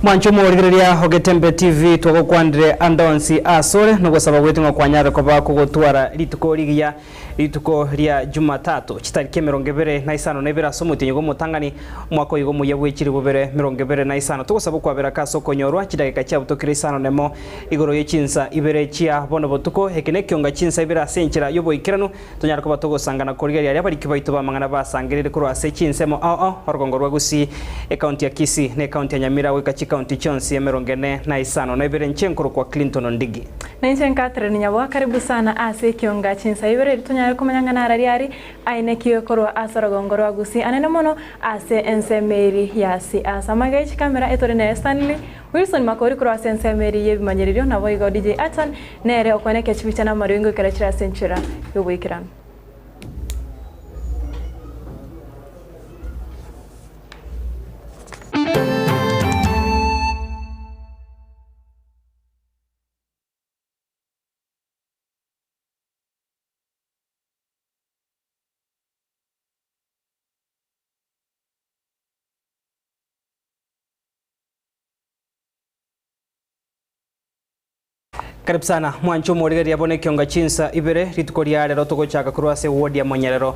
Mwanche omorigereria o Getembe TV twagokwanire ande onsi asore nogosaba gwetu ng'a kwanyare koba kogotwara rituko rigiya rituko ria Jumatatu chitariki emerongo ebere na isano na ibere ase omotienyi bw'omotang'ani omwaka oiga omoyia bwe chilifu bibere merongo ebere na isano. Togosaba okwabera ase okonyorwa chidageka chiabutokire isano nemo igoro ye chinsa ibere chia bono botuko. Eke nekionga chinsa ibere ase enchera y'oboikeranu Tonyare koba togosangana korigereria aria abariki baito b'amang'ana basangereire korwa ase chinsemo ao ao, orogongo rwa Gusii, ekaunti ya Kisii, na ekaunti ya Nyamira goika chikaunti chionsi emerongo ene na isano na ibere inche nkorokwa Clinton Ondigi. Na inche Catherine Nyaboa karibu sana ase ekionga chinsa ibere erio tonyare komanya ng'a nara riari ainekigwe korwa ase orogongo rwa Gusii anene mono ase ensemo eri ya siasa. Amaiga ye chikamera etore nere Stanley Wilson Makori korwa ase ensemo eri y'ebimanyererio naboigo DJ Athan Nere okoenekia chibicha na amariogi goikera chire ase enchera y'oboikeranu. Karibu sana mwanche omorigereria bono ekionga chinsa ibere rituko ria rero togochaka korwa ase ward ya Monyerero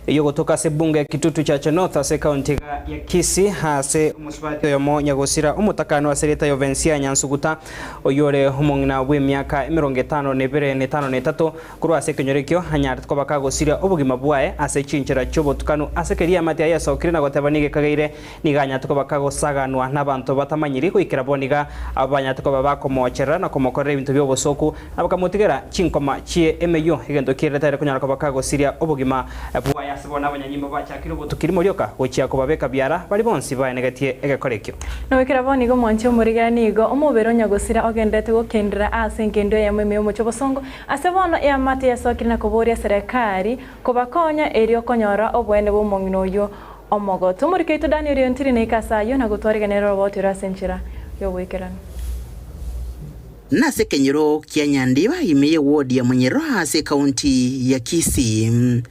eyio gotoka ase ebunge ya Kitutu Chache North ase ekaunti iga ya Kisii ase omosubati oyomo nyagosira omotakano ase erieta Yovensia Nyansuguta oyio ore omong'ina bw'emiaka emerongo etano na ebere na etano na etato korwa ase ekenyoro ekio anyarete koba kagosiria obogima bwaye ase chinchera chi'obotukanu ase keria eamate yaye yasokire na goteba nigo ekageire Nigo anyarete koba kagosaganwa nabanto batamanyiri goikera bono iga, abwo banyarete koba bakomoocherera na komokorera ebinto bi'obosooku, na bakamotigera chinkoma chie emeyio, egento ki'erere tare konyara koba kagosiria obogima bwaye. Ase bono abanyanyimbo bachakire obotuki rimo rioka gochia kobabeka biara baria bonsi baenegetie egekora ekio. Na goikera bono iga omwanchi omorigera nigo omobere o nyagosira ogendererete gokendera ase engendu eyemo ime y'omochie obosongo. Ase bono eamate yasokire na koboria eserekari kobakonya erio konyora oboene bw'omong'ina oyio Omogotu omoriki oito Daniel Ontiri naike ase ayio na gotwariganera oroboti ore ase enchera y'oboikeranu. Nase ekenyoro kia Nyandiba ime y'eward ya Munyerwa ase ekaunti ya Kisii.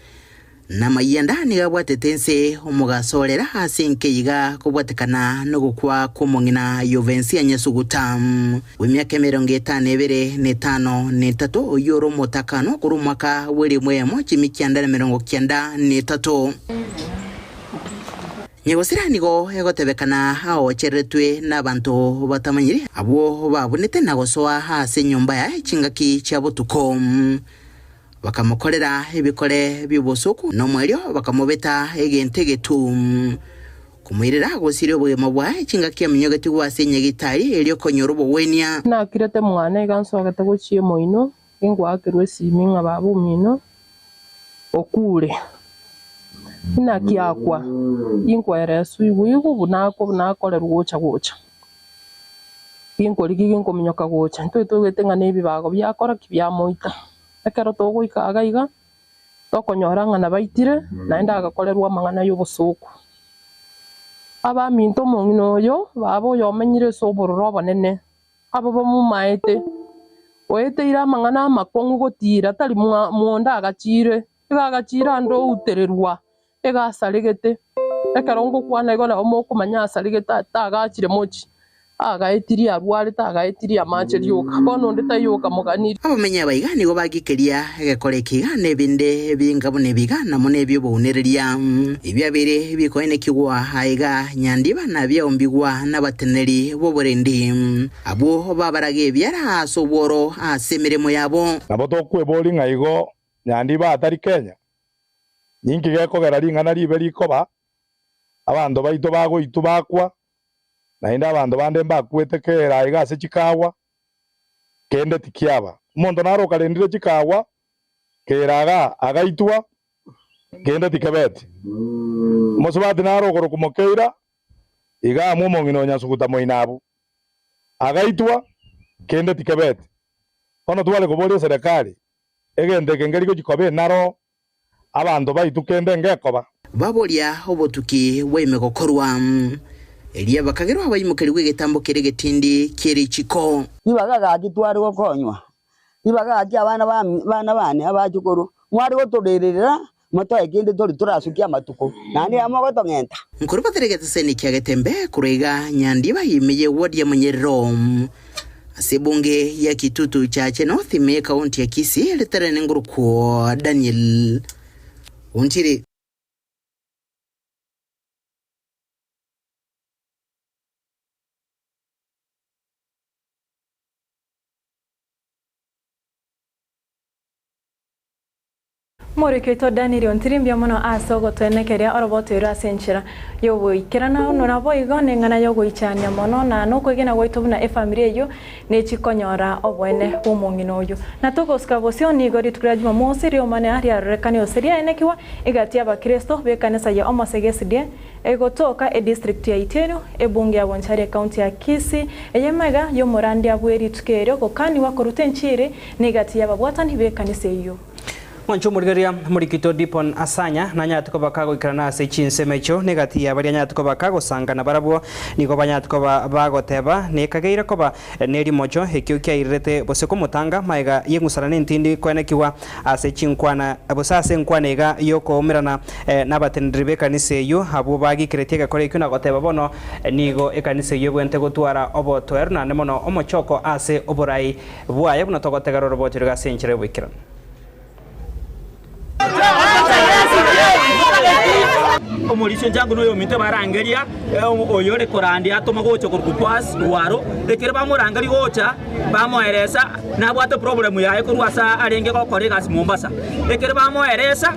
Namayianda nigo abwatete ense omogaso orera ase enkeiga kobwatekana nogokwa kw'omong'ina Yovensia Nyasuguta bw'emiaka emerongo etano ebere na etano na etato oyio ore omotakano korwa omwaka bw'erimu eyemo chimi kianda na emerongo kianda na etato. Nyagosira nigo egotebekana aochereretwe nabanto batamanyiri, abwo babunete na gosoa ase enyomba yaye chingaki chia botuko. Bakamokorera ebikore bi'obosooku, na omoerio bakamobeta egento egetu. Komoirera gosiria obogima bwaye chingaki aminyogetigwe ase enyagitari erio konyora obogwenia. Nakirete mwane iga nsogete gochia emoino, Ningwakerwe esimi ng'a baba omino okure. Inaki akwa? Inkwereswa igwe igwe buna akwa buna akorerwa gocha gocha. Ginkorigia ginkominyoka gocha. Intwe toigwete ng'a nebibago biakora ki biamoita. Ekero togoika iga iga, tokonyora ng'a nabaitire naende agakorerwa amang'ana y'obosooku. Abaminto omong'ina oyo, baba oyo omenyire ase obororo obonene, Abwo bamomaete, oeteire amang'ana amakong'u gotiira, tari monda agachiire, iga agachiire ande outererwa, iga asaregete. Ekero ngokwana igo nabo mokomanya asaregete tagachire mochie, agaetirie arwarete, agaetirie amache rioka. Bono onde taiyo okamoganirie. Abamenyi aba iga nigo bagikeria egekora eke iga na ebinde binga buna ebi iga namo nebi'obounereria. Ebiabeire bikoenekigwa aiga nyandiba na biaombigwa nabateneneri b'oborendi, abwo babaraga ebiara ase obworo ase emeremo yabo. Nabo tokweboria ng'a igo nyandiba atari Kenya? Ninki gekogera ring'ana ribe rikoba, abanto baito bagoitwa bakwa, naende abanto bande mbakwete kera aiga ase chikawa, kende tikiaba. Omonto naro okarendire chikawa, kera iga agaitwa, kende tikebeti. Omosubati naro okorokwa Mokeira, iga amwe omong'ina o Nyasuguta moino abwo, agaitwa, kende tikebeti. Bono tware koboria eserekari, egento eke nkeri gochia koba enaro, abanto baitwe kende ngekoba. Baboria obotuki bwa ime gokorwa. Erio bakagerwa abaimokerigwe egetambo keria egetindi kie richiko. Ribaga gaki tware gokonywa, ribaga gaki abana bane abachukuru, mware gotorerera. Motoe kende tori torasukie amatuko, naende amo gotong'enta. Nkorubatere egeteseni kia Getembe korwa iga Nyandiba ime y'eward ya Monyerero ase ebunge ya Kitutu Chache North ime y'ekaunti ya Kisii ritarene ngorokwo Daniel Ontiri. Omoriki oito Daniel Ontiri mbuya mono ase ogotoenekeria oroboto ero ase enchera y'ogoikerana naboigo neng'ana y'ogoichania mono na nokwegena gwaito buna efamiri eyio nechikonyora oboene bw'omong'ina oyio. Na togosuka bosio nigo rituko ria Jumamosi riomane riarorekane gose riaenekigwa egati y'abakristo b'ekanisa ya Omosege SDA egotoka edistrict ya Itieno, ebunge ya Bonchari ecounty ya Kisii, eye magega y'omorandia bw'erituko erio gokaniwa koruta enchiri negati y'ababwatani b'ekanisa eyio. Mwanche omorigereria morikito Dipon Asanya nanyarete koba kagoikerana ase chinsemo echio, na egati ya baria anyarete koba kagosangana barabwo nigo banyarete koba bagoteba, Nekageire koba nerimocho ekio kiairerete gose komotanga magega y'eng'usana nentindi koenekigwa ase chinkwana gose ase enkwana iga y'okoumerana nabateneneri b'ekanisa eyio abwo bagikeretie egekora ekio na goteba bono nigo ekanisa eyio ebwenerete gotwara obotoeru naende mono omochoko ase oborai bwaye buna togotegerera orobocho riga ase enchera y'oboikeranu. Omorisia onchangu na oyominto barangeria oyore korandia atoma gocha korwa Boaz rwaro. Ekero bamorangeria gocha, bamoeresa nabwate problem yaye korwa ase arenge gokora egasi Mombasa. Ekero bamoeresa,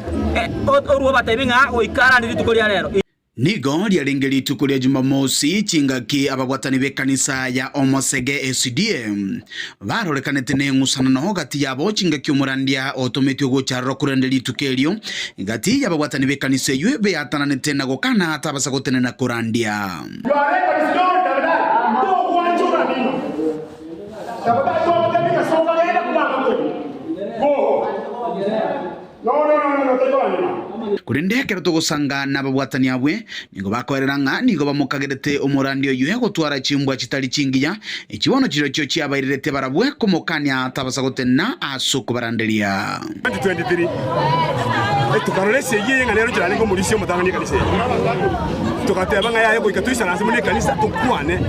orwo obatebia ng'a goika arande rituko ria rero. Nigo riarenge rituko ria Jumamosi, chingaki ababwatani b'ekanisa ya Omosege SDA barorekanete neng'usanano gati yabo chingaki omorandia otometwe gocha aroro korende rituko erio gati y'ababwatani b'ekanisa eyio beatananete na gokana tabasa gotenena korandia. Korende ekero togosanga nababwatani abwe, nigo bakoerera ng'a nigo bamokagerete omorandi oyio gotwara chimbwa chitari chingiya, echi bono chirochio chiabairerete barabwe komokania tabasa gotenena ase okobaranderia. 2023 Tokarora esegi eye ng'a nero chiarenge omorisia omotang'ani ekanisa eye. Togateba ng'a yaya goika toisaranse buna ekanisa tokwane,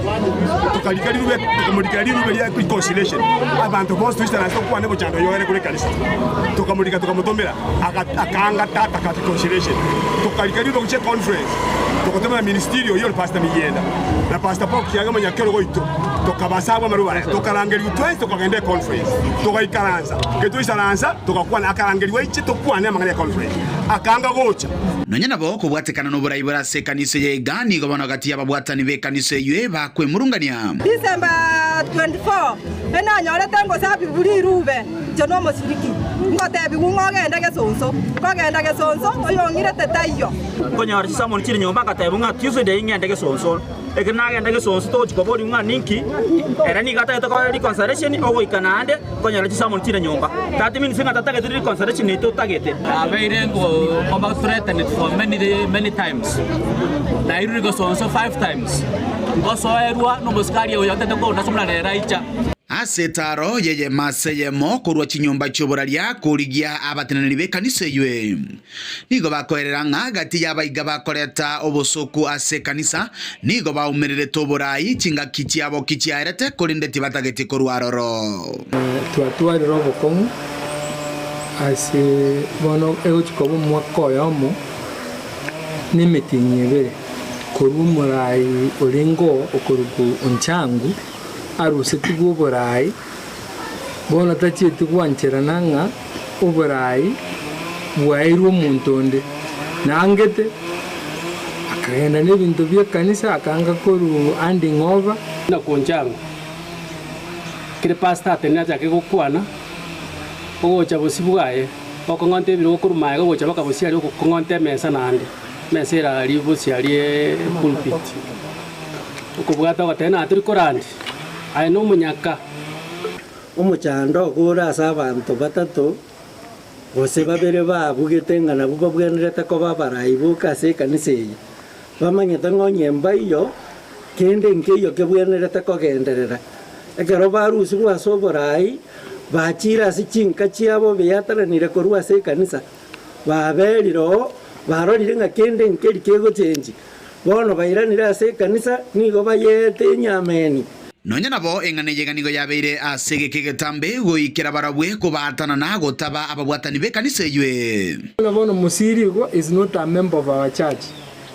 tokarika rirube, tokamorikera rirube ria reconciliation. Abanto bonsi toisaranse tokwane bochando oyo ere korwa ekanisa. Tokamorika tokamotomera, akaanga tata ka reconciliation. Tokarika rirube gochia econference, togotomera ministerial oyio ore Pastor Miyienda na Pastor Paul Kiage omonyakerogo oito, tokabasa abwo amarube aya. Tokarangerigwa twensi tokagenda econference, togaikaransa. Ekero twaisaransa, togakwana, akarangerigwa aiche tokwane amang'ana y'econference. Akaanga gocha. Nonya nabo, kobwatekana noborai bore ase ekanisa eye iga, nigo bono gati y'ababwatani b'ekanisa eyio bakwemurungania. December 24, Enanyorete ngosabibu rirube inche nomoshiriki, ngotebigwa ng'a ogende gesonso, nkogenda gesonso, oyong'irete taiyo. Nkonyora chisamoni chire nyomba agateba ng'a Tuesday ng'ende gesonso. Ekero nagenda gesonso togochia koboria ng'a ninki, ere nigo atagete kore reconciliation ogoika naende konyora chisamoni chire nyomba. That means ng'a tatagete reconciliation eye totagete. Nabeire nkoba threatened for many many times, nairure gesonso five times. Ngosoerwa nomosikari oyo otete kondasa buna rero aicha. Ase etaaro y'eyemo ase eyemo korwa chinyomba chi'oboraria korigia abateneneri b'ekanisa eywe. Nigo bakoerera ng'a gati y'abaiga bakoreta obosoku ase ekanisa, nigo baumererete oborai chingaki chiabo ki chiaerete, korende tibatageti korwa aroro. Twatwarire obokong'u ase bono egochia koba omwaka oyomo na emetienyi ebere. Korwa omoraai orenge oo okorokwa Onchangu arusetigwe oboraai, bono tachieti gwancherana ng'a oboraai bwaeirwe omonto onde. Naangete, akagenda nebinto bi'ekanisa akaanga korwa handing over. Buna Onchangu, ekero pastor atenenire achake gokwana, ogocha bosio bwaye, okong'onta ebirogo korwa magega ogocha mpaka bosio aria okong'onta emesa naende. Emesa ere aria bosio aria epulpit, okobwata ogoteba ng'a tori korandi, aye nomonyaka. Omochando okore ase abanto batato, gose babere babugete ng'a nabwo babwenerete koba abarai boka ase ekanisa eye, bamanyete ng'a onye mbaiyo, kende nkeiyo kebwenerete kogenderera. Ekero barusigwe ase oborai, bachiire ase chinka chiabo beatananire korwa ase ekanisa. Baberire oo, barorire ng'a kende nkeri kegochenchi. Bono bairanire ase ekanisa, nigo bayeete enyameni. Nonya nabo, eng'ana eye iga nigo yabeire ase egeka egetambe, goikera barabwe kobaatanana gotaba ababwatani b'ekanisa eywe. Bono bono Musiri igo is not a member of our church.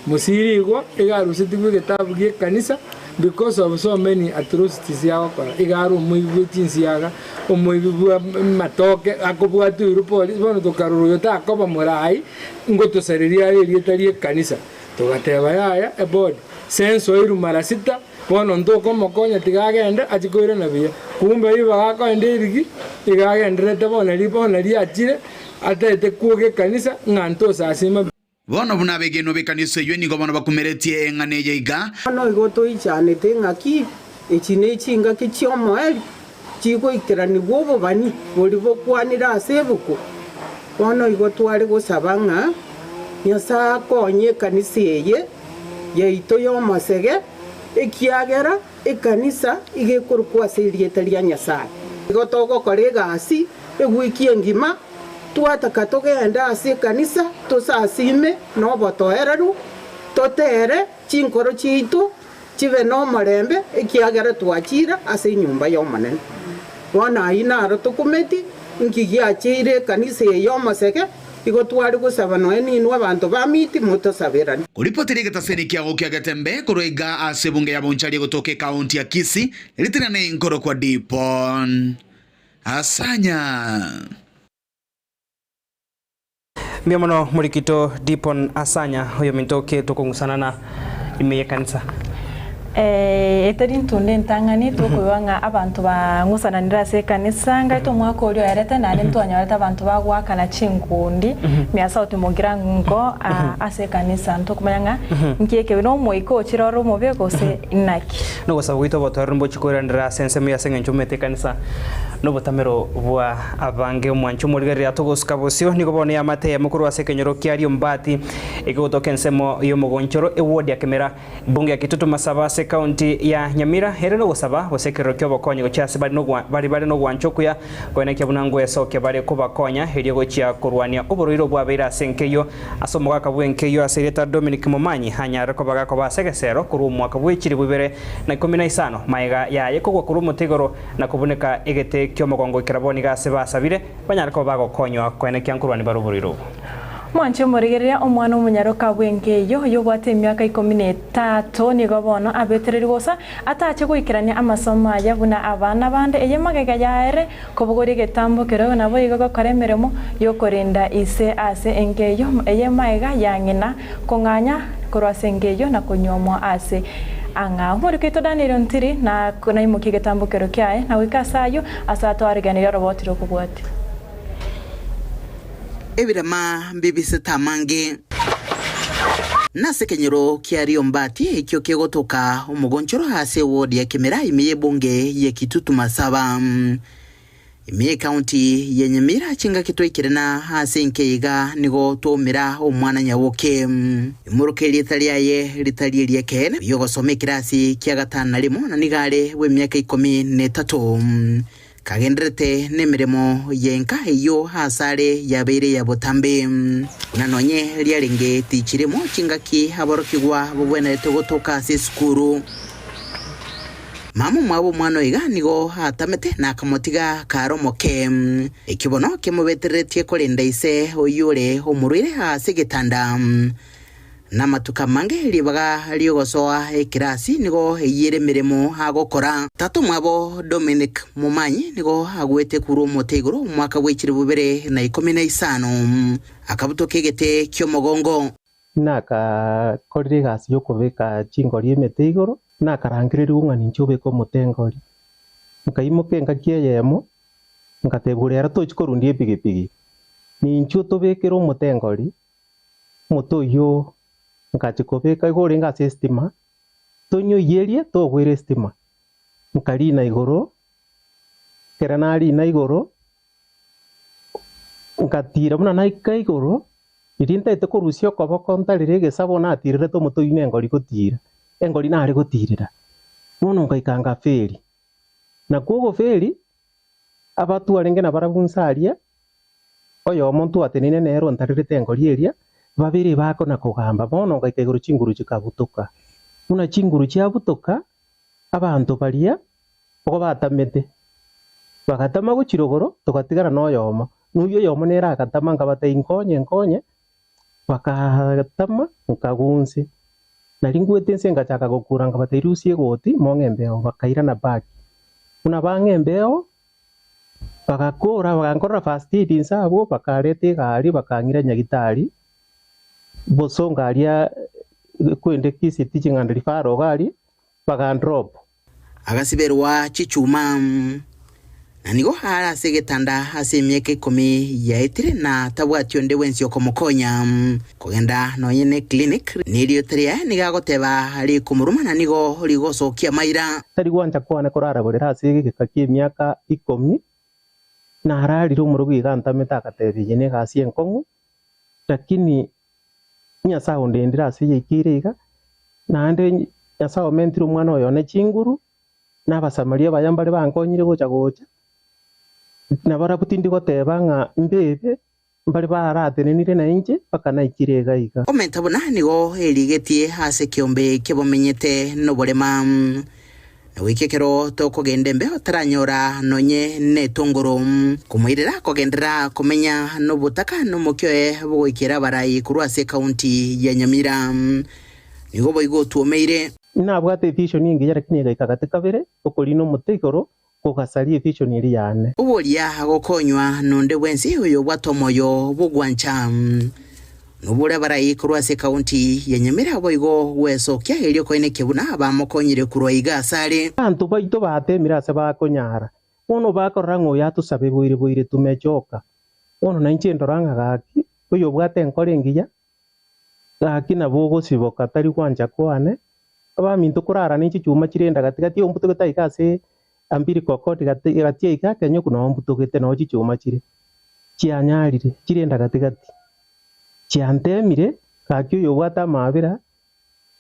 Musiri igo iga arusetigwe egetabu gi'ekanisa because of so many atrocities agokora. Iga are omoibi bwe chinsiaga, omoibi bwa amatoke, akobwatwa oirwe polisi, bono tokarora oyo takoba morai, ngotosareria are erieta ri'ekanisa. Togateba yaya eboard, sense oirwe mara sita, bono ntokomokonya tiga agende achie koirana buya. Kumbe ribaga akoenda erigi, iga agendererete bono bono riachire, ataete kwoga ekanisa ng'a ntosasima. Bono buna abegenwa b'ekanisa eyio nigo bono bakumeretie eng'ana eye iga. Bono igo toichanete ng'aki echi nechingaki chi'omoerio chigoikeranigwa obobani boria bokwanire ase ebuku. Bono igo tware gosaba ng'a Nyasae akonye ekanisa eye yaito y'omosege, ekiagera ekanisa iga ekorokwa ase erieta ria Nyasae. Igo togokora egasi ewiki engima, twataka togende ase ekanisa tosasime nobotoereru, totere chinkoro chiaito chibe nomorembe, ekiagera twachire ase enyomba y'Omonene. Bono ayio naro tokumeti, inki giacheire ekanisa eye y'omosege, igo tware gosaba nonya ninwe abanto ba Miti motosaberane. Koripotera egetaseni kiago kia Getembe korwa iga ase ebunge ya Bonchari egotoka ekaunti ya Kisii, ritirane inkorokwa Dipon Asanya. Mbuya mono morikito Dipon Asanya oyominto oke tokong'usanana ime y'ekanisa. Etari ntunda entang'ani tokoigwa ng'a abanto bang'usananire ase ekanisa ngaete omwaka oria oerete naende ntwanyorete abanto bagoakana chinkundi mia sauti mogirango ase ekanisa ntokomanya ng'a nki ekebe na omoika ochire ore omobe gose inaki. Nogosaba gwaito obotoereru mbochie koiranera ase ensemo eye ase engencho omanyete ekanisa nobotamero bwa abange. Omwancho omorigereria atogosuka bosio nigo bono eamate eyemo korwa ase ekenyoro kia Riombati ekegotoka ensemo y'omogonchoro eward ya Kemera Bunge ya Kitutu Masaba ase ekaunti ya Nyamira ere nogosaba gose ekerero ki'obokonyi gochia ase bari bari bare nogwancha okuya koenekia buna ngwesokia bare kobakonya erio gochia korwania oborwaire obwabeire ase enkeyio ase omogaka bw'enkeyio ase erieta Dominic Momanyi anyarire koba gakoba ase egesero korwa omwaka bwe chilifu ibere na ikomi na isano maega yaye kogwa korwa omote igoro na kobuneka egete ki'omogongo goikera bono iga ase basabire banyare koba bagokonywa koenekia nkorwania bare oborwaire obo. Mwanche omorigereria omwana omonyaroka bw'enka eyio, oyobwate emiaka ikomi na etato, nigo bono abetereri gosa atache goikerania amasomo aye buna abana bande, eye magega yaere kobogoria egetambo kerogo naboigo gokora emeremo y'okorenda ise ase enka eyio, eye magega ya ng'ina kong'anya korwa ase enka eyio na konyuomwa ase ang'ao. Omoriki oito Daniel Ontiri naimokie egetambo kero kiaye na goika ase ayio ase atwariganirie oroboti rw'okobwatia. Ebirama mbibisete amange. Nase ekenyoro kia Riombati ekio kegotoka omogonchoro ase eward ya Kimera ime y'ebunge ya Kitutu Masaba ime y'ecounty ya Nyamira chingaki twaikire na ase enka iga nigo twaumera omwana Nyaboke imoroka erieta riaye ritari eri'ekeene oyio ogosoma ekerasi kia gatano na rimo na nigo are bw'emiaka ikomi na etato. Kagendererete nemeremo y'enka eyio asare yabeire ya botambe. Buna nonye riarenge tichirimo chingaki aborokigwa bobwenerete gotoka ase esukuru. Mama omwabo omwana oiga nigo atamete na akamotiga kare omoke. Ekio bono kemobetereretie korenda ise oyio ore omorwaire ase egetanda. Namatuko amange ribaga ri'ogosoa ekerasi nigo eyio ere emeremo agokora. Tata omwabo Dominic Momanyi nigo agwete korwa omote igoro omwaka bwe chilifu bibere na ikomi na isano, akabutoka egete ki'omogongo. Nakakorire egasi y'okobeka chingori emete igoro, nakarangererigwa ng'a ninche obeke omote engori. Nkaimoka engaki eyemo, ngatebigwa rero tochi korundia epigipigi, ninchwe otobekere omote engori, Omote oyio ngachia kobeka igo orenge ase esitima, tonyoiyerie togwera esitima. Nkarina igoro, ekero narina igoro, ngatira buna naika igoro, riria ntaete korusia okoboko ntarere egesabo natirerete omote oyio na engori gotira, engori nare gotirera. Bono ngaika ngaferi, nakwo ogoferi, abatwarenge nabarabwo nse aria. Oyomo ntwatenene nere ontarerete engori eria, babere bakona kogamba. Bono ngaika igoro chinguru chikabutoka. Buna chinguru chiabutoka, abanto baria nigo batamete, bagatama gochia rogoro, togatigara noyomo. Noyio oyomo nere agatama, nkabatebia, Nkonye, nkonye, Bagatama, nkagwa inse. Nario ngwete inse ngachaka gokura, nkabatebia, Rusia egoti, mong'e embeo. Bakairana back. Buna bang'a embeo, bagakora, bagankorera first aid inse abwo, bakareta egari, bakang'ira nyagitari, bosongo aria kwende Kisii Teaching and Referral iga aria, bagandrop. Agasiberwa chichuma, na nigo are ase egetanda ase emiaka ikomi yaetire, na tabwati onde bwensi okomokonya kogenda nonye ne clinic. Neriota riaye nigo agoteba rikomoruma na nigo rigosokia amaira. Tari gwancha kwane koraraborera ase egeka ki'emiaka ikomi, nararire omorogo iga antamete agatebia eye negasi enkong'u, lakini Nyasae ondendire ase yaikeire iga, naende Nyasae omentire omwana oyo one chinguru, na Abasamaria baye mbare bankonyire gocha gocha, nabarabwo tindi goteba ng'a mbebe, mbare baratenenire nainche mpaka naikire iga iga. Omenta buna nigo erigetie ase ekeombe ki'abamenyete noborema. Na goika ekero tokogenda embeo taranyora nonye netongoro. Komoirera kogenderera komenya nobotaka nomokia oye bogoikera abarai korwa ase ekaunti ya Nyamira. Nigo boigo otwomeire. Nabwate evision engiya lakini egaika gati kabere okorina omote igoro kogasaria evision eria yane. Oboria gokonywa nonde bwensi oyobwate omoyo bw'ogwancha. Nobore abarai korwa ase ekaunti ya Nyamira boigo gwesokia erio koenekia buna bamokonyire korwa iga asare. Abanto baito batemire ase bakonyara, bono bakorora ng'a oyo atosabe boire boire tumechoka. Bono nainche ndora ng'a gaki oyobwate enkoro engiya, gaki nabo ogosiboka tari gwancha kwane, abaminto korara ne chichuma chire enda gati gati ombutogete aiga ase umbilical cord gati gati aiga ekenyoku noo mbutogete noo chichuma chire, chianyarire chire enda gati gati. Chiantemire, gaki oyobwate amaabera,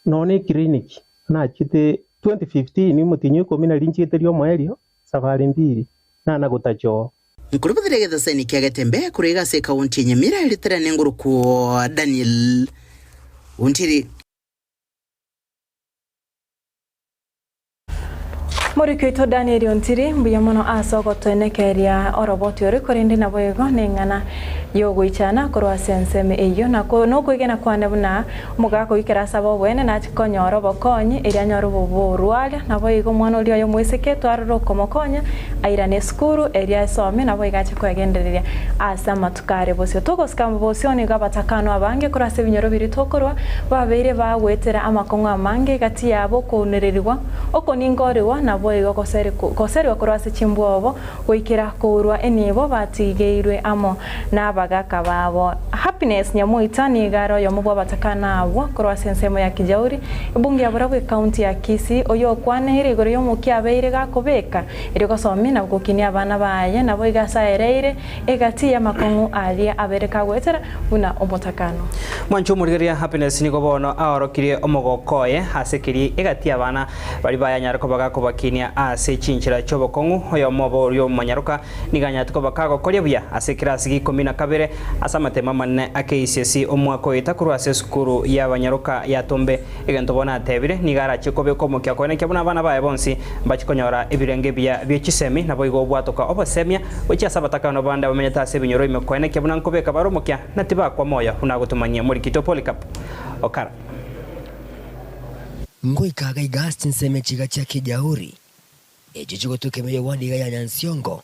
nonya ne eclinic nachete 2015 omotienyi o ikomi naria nchiete riomoerio, safari mbiri, nana gotacha oo. Nkorobotera egetaseni kia Getembe korwa iga ase ekaunti ya Nyamira ritarane ngorokwo Daniel Ontiri. Moriki oito Daniel Ontiri, mbuya mono ase ogotoenekeria oroboti ore, korende naboigo neng'ana y'ogoichana korwa ase ensemo eyio, na nokwegena kwane buna omogaka oyio ekero asabe oboene nache konyora obokonyi erio anyore oborwaria, naboigo omwana oria oye omoiseke twarore okomokonya airane esukuru erio asome naboigo ache kwegendereria ase amatuko are bosio. Togosika bosio nigo abatakano abange korwa ase ebinyoro biria tokorwa babeire bagoetera amakong'u amange egati yabo okounererigwa, Okoninkorigwa naboigo goserigwa korwa ase chimbwobo goikera kourwa enibo batigeirwe amo nabagaka babo. Happiness Nyamoita nigo are oyomo bw'abatakana abwo korwa ase ensemo ya Kijauri, ebunge ya Borabu ekaunti ya Kisii, oyio okwaneire igoro y'omokia abeire gakobeka erio gosomia na gokinia abana baye naboigo ase aereire egati y'amakong'u aria abeire kagoetera buna omotakano. Mwanche omorigereria Happiness nigo bono aorokirie omogoko oye ase keria egati y'abana baria bayanyare koba gakobakinia ase chinchera chi'obokong'u. Oyomo obo oria omonyaroka nigo anyarete koba kagokoria buya ase ekerasi gia ikomi na kabere ase amatemo amanene a KCSE omwaka oyoeta korwa ase esukuru y'abanyaroka ya Tombe. Egento bono atebire nigo arachie kobeka omokia koenekia buna abana baye bonsi mbachie konyora ebirengo ebiya bie chisemi, naboigo obwatoka obosemia gochia ase abatakano bande abamenyete ase ebinyoro ime koenekia buna nkobeka bare omokia na tibakwa moyo buna agotomanyia Morikito Polycarp Okara. Ngoika iga ase chinsemo chiga chia Kijauri, echio chigotuka ime y'owadi iga ya Nyansiongo,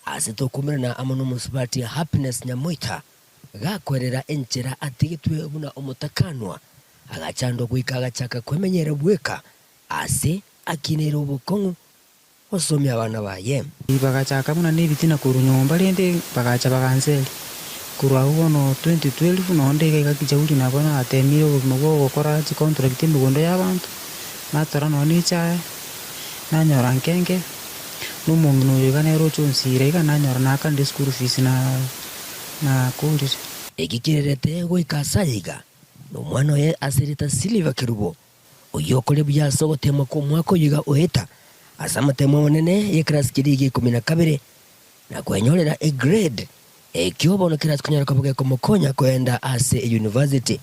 ase tokumerana amo nomosubati Happiness Nyamoita, Gakwerera enchera atigetwe buna omotakanwa, agachandwa goika agachaka kwemenyera bweka aase akineire obokong'u gosomia abana baye. Bagachaka buna nebitina korwa nyomba rende bagacha baganseria. Korwa agwo bono 2012 nonde iga iga kijauri nabo natemire obogima bwa ogokora chicontract emegondo y'abanto, natora nonya ne echae, nanyora nkenke, na omong'ina oyo iga nere ocha onsira iga nanyora naakanire eschool fees na. Nakurire. Eki kererete goika ase aya iga, nomwana oye ase erieta Siliva Kerubo, oyio okoria buya ase ogoteemwa kw'omwaka oyo iga oeta ase amatemo amanene y'ekerasi keria gia ikomi na kabere, na kwenyorera egrade. Ekio bono kerase konyara koba gekomokonya koenda ase eyunivasiti.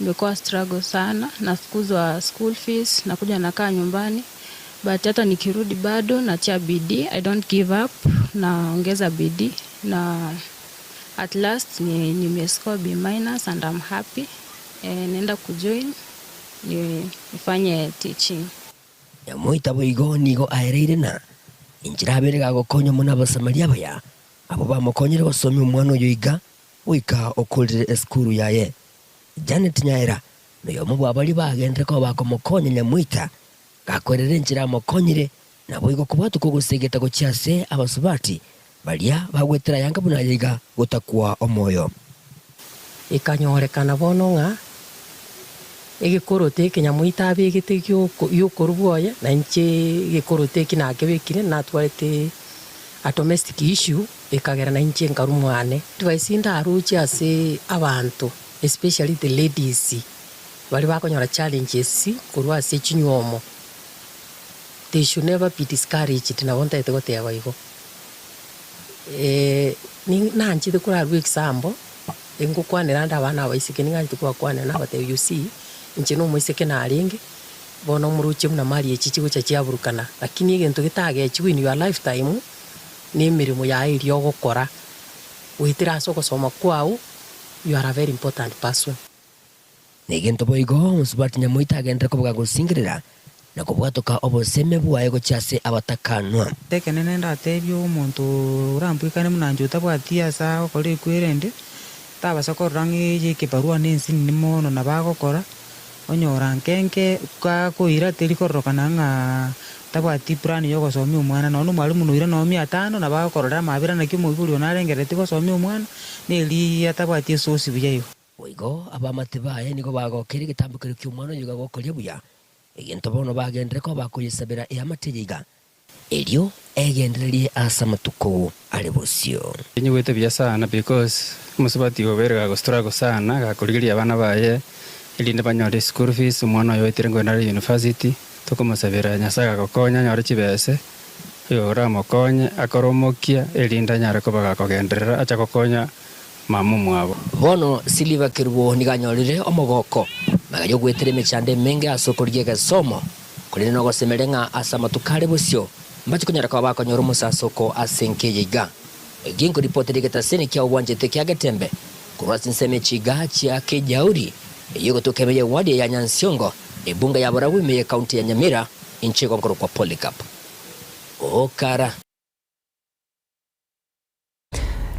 Imekuwa struggle sana, nafukuzwa school fees, nakuja nakaa nyumbani but hata nikirudi bado natia bidii, I don't give up, naongeza bidii na at last ni nimescore B minus and I'm happy. Eh, naenda kujoin ni nifanye teaching. Nyamoita boigo nigo aereire na enchera abere gagokonywa mono Abasamaria abaya, abwo bamokonyire gosomia omwana oyo iga goika okorire esukuru yaye. Janet Nyaera noyomo bw'abaria bagenderere koba bakomokonya Nyamoita, gakwerera enchera amokonyire, naboigo kobwatokwa ogosegeta gochia ase abasubati baria bagwetera ayanga buna aya iga gotakwa omoyo. Ekanyorekana bono ng'a egekoroto eke Nyamoita abegete gi'okorubwa oye, na inche egekoroto eki nakebekire, natwarete a domestic issue, ekagera na inche nkarwa mwane. Advice ndaroche ase abanto especially the ladies baria bakonyora challenges korwa ase chinywomo, they should never be discouraged, nabo ntagete goteba igo. Nanchete korarue example, Ingokwanera ande abana abaiseke, ning'anchete kobakwanera nabatebia, You see, inche nomoiseke narenge, bono omoroche buna mari echi chigocha chiaburukana, lakini egento getagechigwe in your lifetime, nemeremo yaye eria ogokora, goetera ase ogosoma kwao, you are a very important person. Negento boigo omosubati nyamoita agenderere koba gagosingerera na kobwatoka oboseme bwaye gochia ase abatakanwa. Ekenene ndatebie omonto orambwekane buna inche otabwati ase agokora ekwerende, tabasa korora ng'a eye ekebarua na ensinini mono nabo agokora, onyora nkenke gakoira teri kororokana ng'a tabwati plan ya ogosomia omwana. Nonya na omwalimu noira nonya mia tano nabo agokororera amabera naki omoibori one arengereretie gosomia omwana, na eria atabwati esource buya igo. Boigo abaamate baye nigo bagokeire egetambokero ki'omwana oyo iga gokoria buya, egento bono bagenderere koba bakoyesabera eamate eye iga, erio egendererie ase amatuko are bosio. Nyigwete buya sana because omosubati obeire gago struggle sana gakorigereria abana baye erinde banyore school fees, omwana oye oetire nkoenda are university, tokomosabera Nyasaye agagokonya anyore chibese, oyo oramokonye akore omokia erinde anyare koba gakogenderera acha gokonya mama omwabo. Bono Siliva Kerubo nigo anyorire omogoko magega y'ogoetera emechando emenge ase okorigia egesomo, korende nogosemeria ng'a ase amatuko are bosio mbache konyara koba bakonyora omosasoko ase enka eye iga. Eki nkoripoteria egetaseni kia obwanchete kia Getembe korwa ase ensemo echiga chia Kejauri eyio egotoka ime y'ewadi ya Nyansiongo, ebunge ya Borabu ime y'ecounty ya Nyamira, inche igo nkorokwa Polycarp Okara.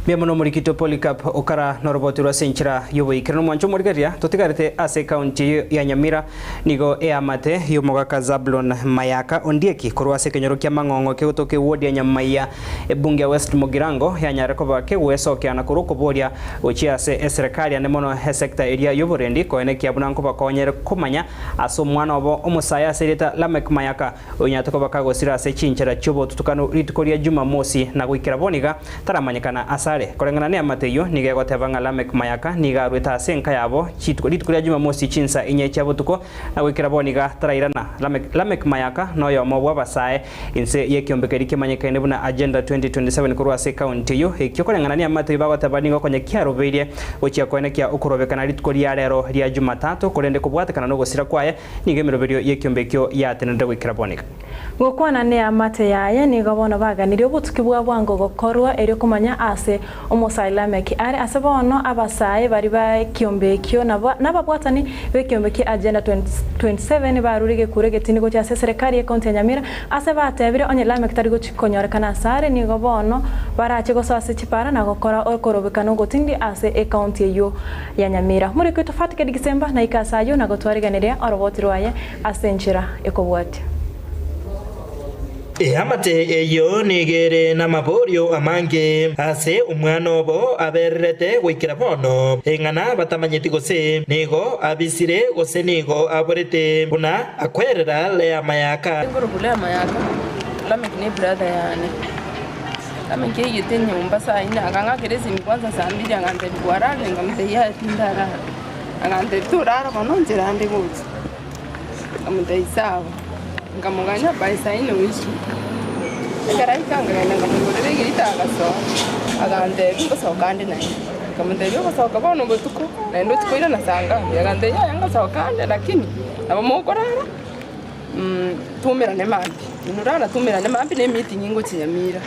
Mbuya mono omorikito Polycarp Okara noroboti rwa ase enchera y'oboikeranu omwancho omorigereria totigarete ase ekaunti eyio ya Nyamira nigo eamate y'omogaka Zablon Mayaka Ondieki korwa ase ekenyoro kia Mang'ong'o kegotoka eward ya Nyamaiya ebunge ya West Mugirango yanyare koba kegwesokia na korwa okoboria gochia ase eserekari ande mono esector eria y'oborendi koenekia buna nkobakonyere komanya ase omwana obo omosae ase erieta Lameck Mayaka Onyarete koba kagosira ase chinchera chi'obotutukanu rituko ria Jumamosi, na goikera bono iga taramanyekana asare. Koreng'ana neamate eyio, nigo egoteba ng'a Lameck Mayaka nigo arwete ase enka yabo chituko rituko ria Jumamosi chinsa inye chia botuko, na goikera bono iga tarairana. Lameck Lameck Mayaka noyomo bw'abasae inse y'ekeombe keria kemanyekaine buna Agenda 2027 korwa ase ekaunti eyio. Ekio koreng'ana neamate eyio bagoteba nigo konya kiarobeirie gochia koenekia okorobekana rituko ria rero ria Jumatatu, korende kobwatekana nogosira kwaye Nigo emeroberio y'ekiombe ekio yatenenete goikera bono iga. Gokwana neamate yaye, nigo bono baganirie obotuki bwa bwango gokorwa erio komanya aase omosae Lameki are. Ase bono abasae baria b'ekiombe ekio nababwatani b'ekiombe kia Agenda 2027 barure egekuro egetindi gochia ase eserekari y'ecounty ya Nyamira ase batebire onye Lameki tari gochia konyorekana asare nigo bono barache gosoa ase chipara na gokora okorobekana ogotindi ase ecounty eyio ya Nyamira. Morikwe tofauti kedi gisemba naike ase ayio na gotwariganiria oroboti rwaye ase enchera ekobwatia. Eamate eyio nigo ere namaborio amange ase omwana obo abererete goikera bono, eng'ana batamanyeti gose nigo abisire gose nigo aborete, buna akwerera Lea Mayaka. Nkorokwa Lea Mayaka, Lameck ne brother yane. Lameck aigete nyomba saa ine akang'akera esimi kwanza saa mbiri agantebia kwararire nkamotebia yaya tindarara. Agantebia torara bono nchera ande gocha. Nkamotebia sawa, nkamoganya by saa ine unusu. Ekero aika nkagenda nkamogorera egeita agasoa, agantebia ngosoka ande naende. Nkamotebia ogosoka bono botuko, naende ochia koirana saa ngapi? Agantebia yaya ngosoka ande lakini nabo mokorara twaumerane mambia. Inwe rara twaumerane mambia na emeeting ngochia Nyamira.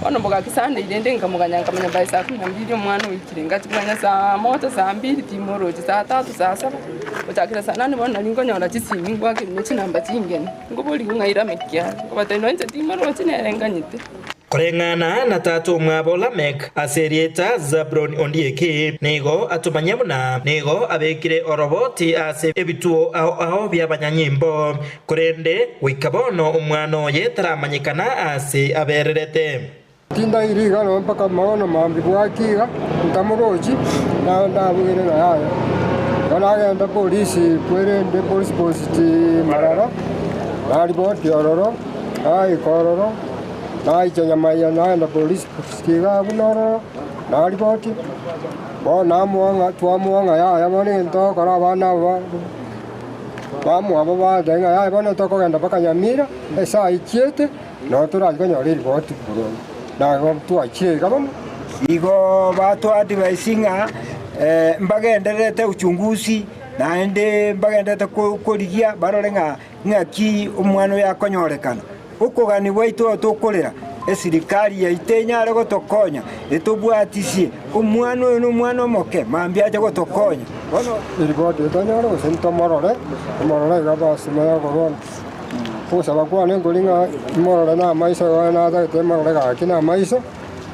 Bono bogaki Sunday rende nkamoganya nkamanya by saa kumi na mbili omwana oikire, ngachia komanya saa moja saa mbili timorochi, saa tatu saa saba, gochakera saa nane bono nari nkonyora chisimi ngwakerwa chinamba chingeni, nkoborigwa ng'a irame kiare, nkobatebia nonye inche timorochi nere nganyete. Koreng'ana na tata omwabo Lamek ase erieta Zabron Ondieki, nigo atomanyia buna nigo abekire oroboti ase ebituo ao ao bi'abanyanyimbo, korende goika bono omwana oye taramanyekana aase abererete. Tindairi iga nonya mpaka bono mambia bwaki iga, ntamorochi, nabugire ng'a yaya. Igo nagenda polisi kwerende police post Marara, naripoti ororo, naika ororo, naicha Nyamaiya naenda police post iga abwo nororo, naripoti, bono namoa ng'a twamoa ng'a yaya bono egento togokora abana aba bamwabo bateba ng'a yaya bono tokogenda mpaka Nyamira, esaa echiete. Nao torache konyora eriboti korwa na twachire iga bono. Igo batoadvise ng'a mbagendererete uchunguzi naende mbagendererete korigia barore ng'a ng'aki omwana oyo akonyorekana. Okogania gwaito tokorera esirikari yaito enyare gotokonya etobwatisie omwana oyo nomwana omoke mambia ache gotokonya. Bono eriboti etonyore gose ntomorore, tomorore iga basi maya korwa. Ogosaba kwane nkori ng'a imorore namaiso igo natagete imorore gaki namaiso,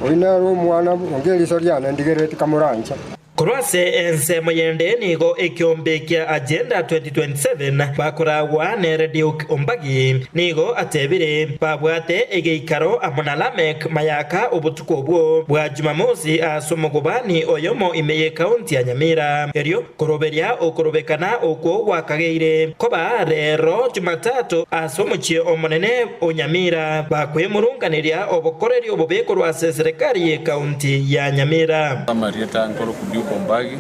oyio nere omwana onge eriso riane ndigerereti kamoranche. Korwa ase ensemo yende nigo ekiombe kia Agenda 2027 bakoragwa nere Duke Ombagi nigo atebire babwate egeikaro amo na Lameck Mayaka obotuko obwo bwa Jumamosi ase omogobani oyomo ime y'ekaunti ya Nyamira. Erio Koroberia okorobekana okwo gwakageire koba reero Jumatatu ase omochie omonene o Nyamira, bakwemurunganeria obokoreri obobe korwa ase eserekari y'ekaunti ya Nyamira. Amarieta nkoroku Duke Ombagi,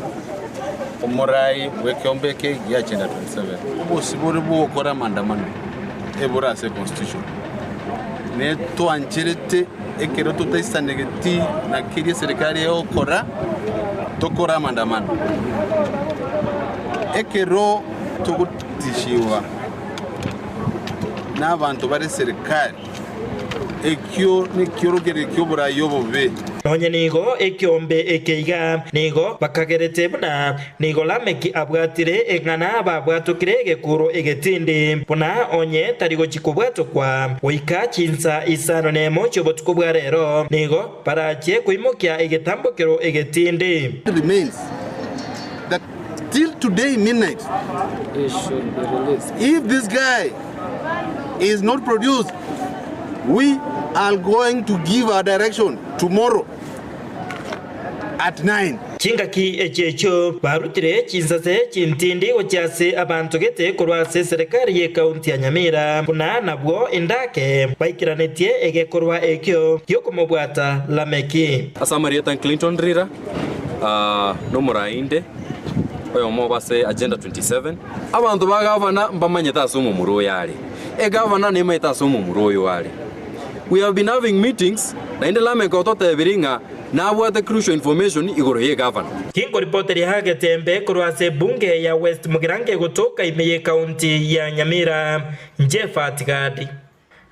omorai bw'ekeombe eke gia Agenda 27. Obosibore bw'ogokora amaandamano ebore ase econstitution netwancherete ekero totaisanegeti na keria eserekari egokora tokore amaandamano. Ekero togotishiwa n'abanto bare eserekari, ekio nekiorokererio ki'oborai obobe. Nonya nigo ekeombe eke iga nigo bakagerete buna Nigo Lameki abwatire eng'ana babwatokire egekuro egetindi, buna onye tari gochia kobwatokwa goika chinsa isano nemo chi'obotuko bwa rero, nigo barachie koimokia egetambokero egetindi. Remains that till today midnight if this guy is not produced we are going to give our direction tomorrow at 9. Chingaki echi echio barutire chinsase chintindi gochia ase abanto gete korwa ase eserekari y'ekaunti ya Nyamira, buna nabwo endake baikeranetie egekorwa ekio gi'okomobwata Lameki. Ase amarieta Clinton Rira, nomorai inde, oyomo obo ase Agenda 27. Abanto ba gavana mbamanyete ase omomura oyo are. Egavana nemanyete ase omomura oyo are. We have been having meetings, naende Lameck ototebirie ng'a Nabwate crucial information igoro y'egavana. Tinkoripoteria agetembe korwa ase ebunge ya West Mugirango egotoka ime y'ekaunti ya Nyamira. Jephat Gadi,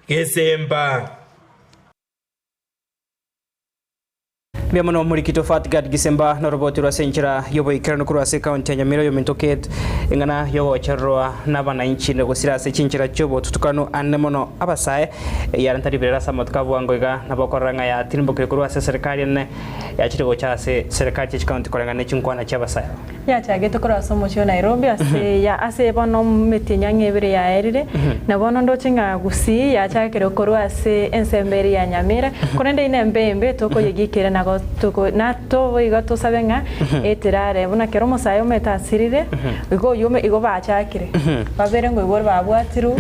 Gesemba. Mbuya mono Omorikito Fatgad Gisemba noroboti rwase enchera y'oboikeranu korwa ase ekaunti ya Nyamira oyominto Kate eng'ana y'ogochererwa n'abanainchi na gosira ase chinchera chi'obotutukanu ande mono abasae Eyarenta riberera ase amatuko a bwango iga, nabo okorora ng'a yatirimbokire korwa ase eserekari enene, yachire gocha ase serekari chie chikaunti koreng'ana ne chinkwana chi'abasae aba. Yachagete korwa ase omochie o Nairobi ase ya ase bono emetienyi ang'e ebere yaerire, na bono ndoche ng'a Gusii yachakire korwa ase ensemo eria ya Nyamira, korende ine embe embe tokoyegiikera nago toko na toboigo tosabe ng'a eterare buna kera omosae omanyete asirire, igo oyio igo bachakire, babere ngoigwa babwatirwe.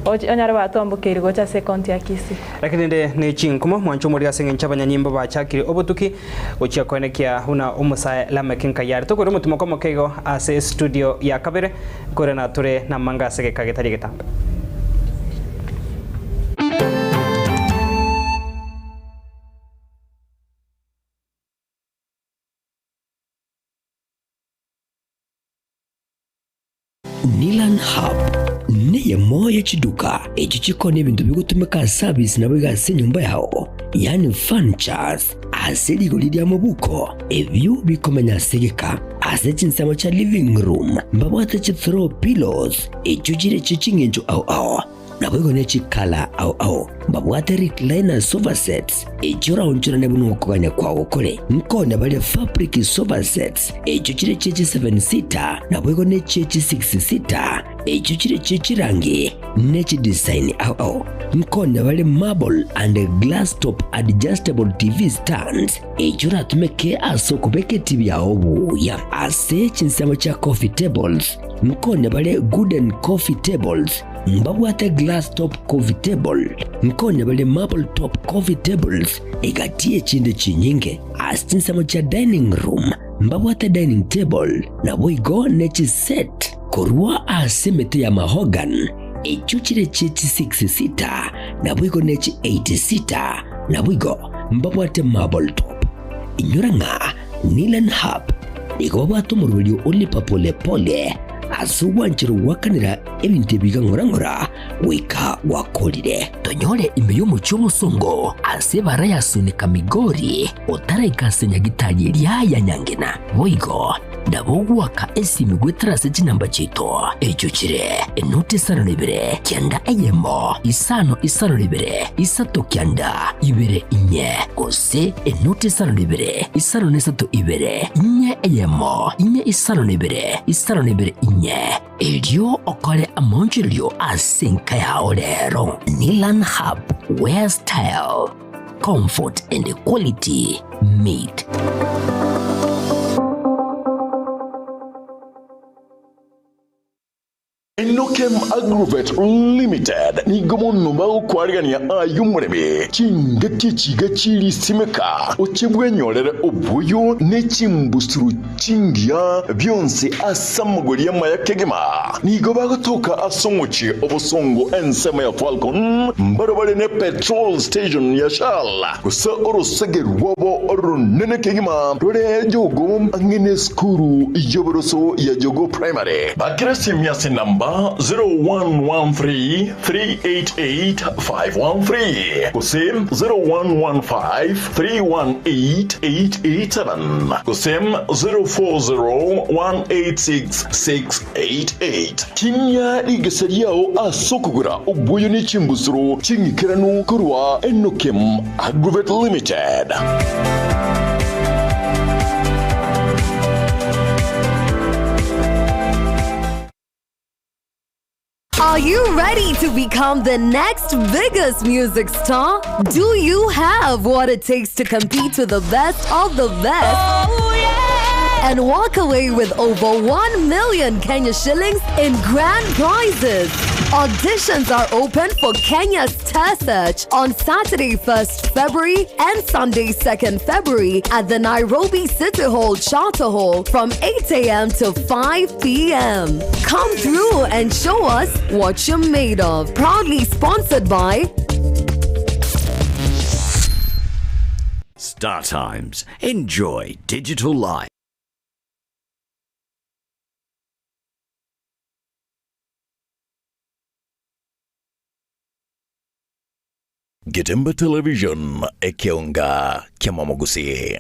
Onyare batwambokeire gocha ase ecounty ya Kisii. Lakini rende ne chinkumo, mwanche omorero ase engencho abanyanyimbo bachakire obotuki gochia koenekia buna omosae Lameck Nkai are. Tokoira omotimoko omoke igo ase estudio ya kabere, nkoirana tore namanga ase egeka getari egetambe. Nilan Hub neyemo ye chiduka echio chikoonia ebinto bigotumeka ase abisi naboigo ase enyomba yao, yaani furnitures, ase rigori ria mobuko, ebio bikomenya ase egeka. Ase chinsemo chia living room mbabwate chi throw pillows echio chire chie ching'encho ao ao. Naboigo ne chikala ao ao mbabwate recliner sofa sets, echio oraonchorane buna okogania kwao kore. Nkonya baria fabric sofa sets, echio chire chie chi seven seater, naboigo ne chie chi six seater, echio chire chie chirangi ne chidesign ao ao. Nkonya bare marble and glass top adjustable TV stands, echio oratumeke ase okobeka etibi yao buya. Ase chinsemo chia coffee tables, nkonya bare gooden coffee tables, Mbabwate glass top coffee table, nkonya bare marble top coffee tables, egati y'echinde chinyinge. Ase chinsemo chia dining room mbabwate dining table, naboigo ne chiset korwa ase emete ya mahogany, echio chire chie chi six seater, naboigo ne chi eight seater, naboigo mbabwate marble top. Inyora ng'a Nilan Hub nigo babwate omoroberio o lipa pole pole ase ogwancherwa goakanera ebinto ebi iga ng'ora ng'ora goika gwakorire. Tonyore ime y'omochie omosongo ase ebara ya Sunika Migori otaraika ase nyagitari eria ya Nyangena. Boigo nabo ogoaka esimi goetera ase chinamba chiaito echio chire enoti isano na ibere kianda eyemo isano isano na ibere isato kianda ibere inye gose enoti isano na ibere isano na isato ibere inye eyemo inye isano na ibere isano na ibere inye erio okore amaonchorerio ase enka yao rero. Nilan Hub, where style, comfort and quality meet. Enokem Agrovet Limited nigo mono bagokwarigania aye omoremi chingaki echiga chirisimeka, oche bwenyorere oboyo ne chimbusuro chingiya bionsi ase amagori amaya kegima. Nigo bagotoka ase omochie obosongo ensemo ya Falcon, mbarabare ne petrol station ya Shell, gose orosege rwabo oronene kegima rore Jogoo ang'e nesukuru y'oboroso ya Jogoo Primary. Bakera esimi ase enamba 0113 388 513 gose 0115 318 887 gose 040 186 688. Tinyia rigesa riao ase okogora oboyo ne chimbusuro ching'ikeranu korwa Enokem Agrovet Limited. Are you ready to become the next biggest music star? Do you have what it takes to compete with the best of the best? Oh, yeah! And walk away with over 1 million Kenya shillings in grand prizes. Auditions are open for Kenya's Star Search on Saturday, 1st February and Sunday, 2nd February at the Nairobi City Hall Charter Hall from 8 a.m. to 5 p.m. Come through and show us what you're made of. Proudly sponsored by Star Times. Enjoy digital life. Getembe Television, ekeonga kiamamogusii.